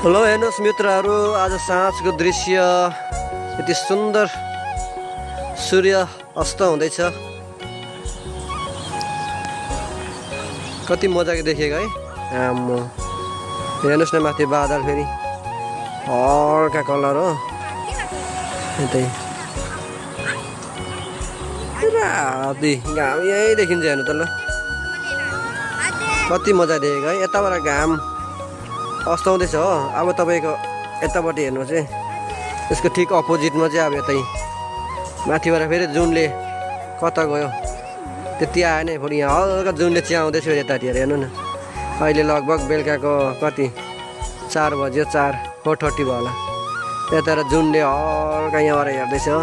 Hello हेर्नुहोस् मित्रहरू, आज साँझको दृश्य यति सुन्दर सूर्य अस्त हुँदैछ। कति मजाको देखेको है। आम्मो हेर्नुहोस् न, माथि बादल फेरि हल्का कलर हो। यतै राति घाम यहीँ देखिन्छ। हेर्नु त ल, कति मजा देखेको है। यताबाट घाम अस्ताउँदैछ हो। अब तपाईँको यतापट्टि हेर्नु चाहिँ त्यसको ठिक अपोजिटमा चाहिँ अब यतै माथिबाट फेरि जुनले कता गयो त्यति आएन। फेरि यहाँ हल्का जुनले च्याउँदैछ यतातिर। हेर्नु न, अहिले लगभग बेलुकाको कति 4 बज्यो, 4:30 भयो होला। यता जुनले हल्का यहाँबाट हेर्दैछ हो।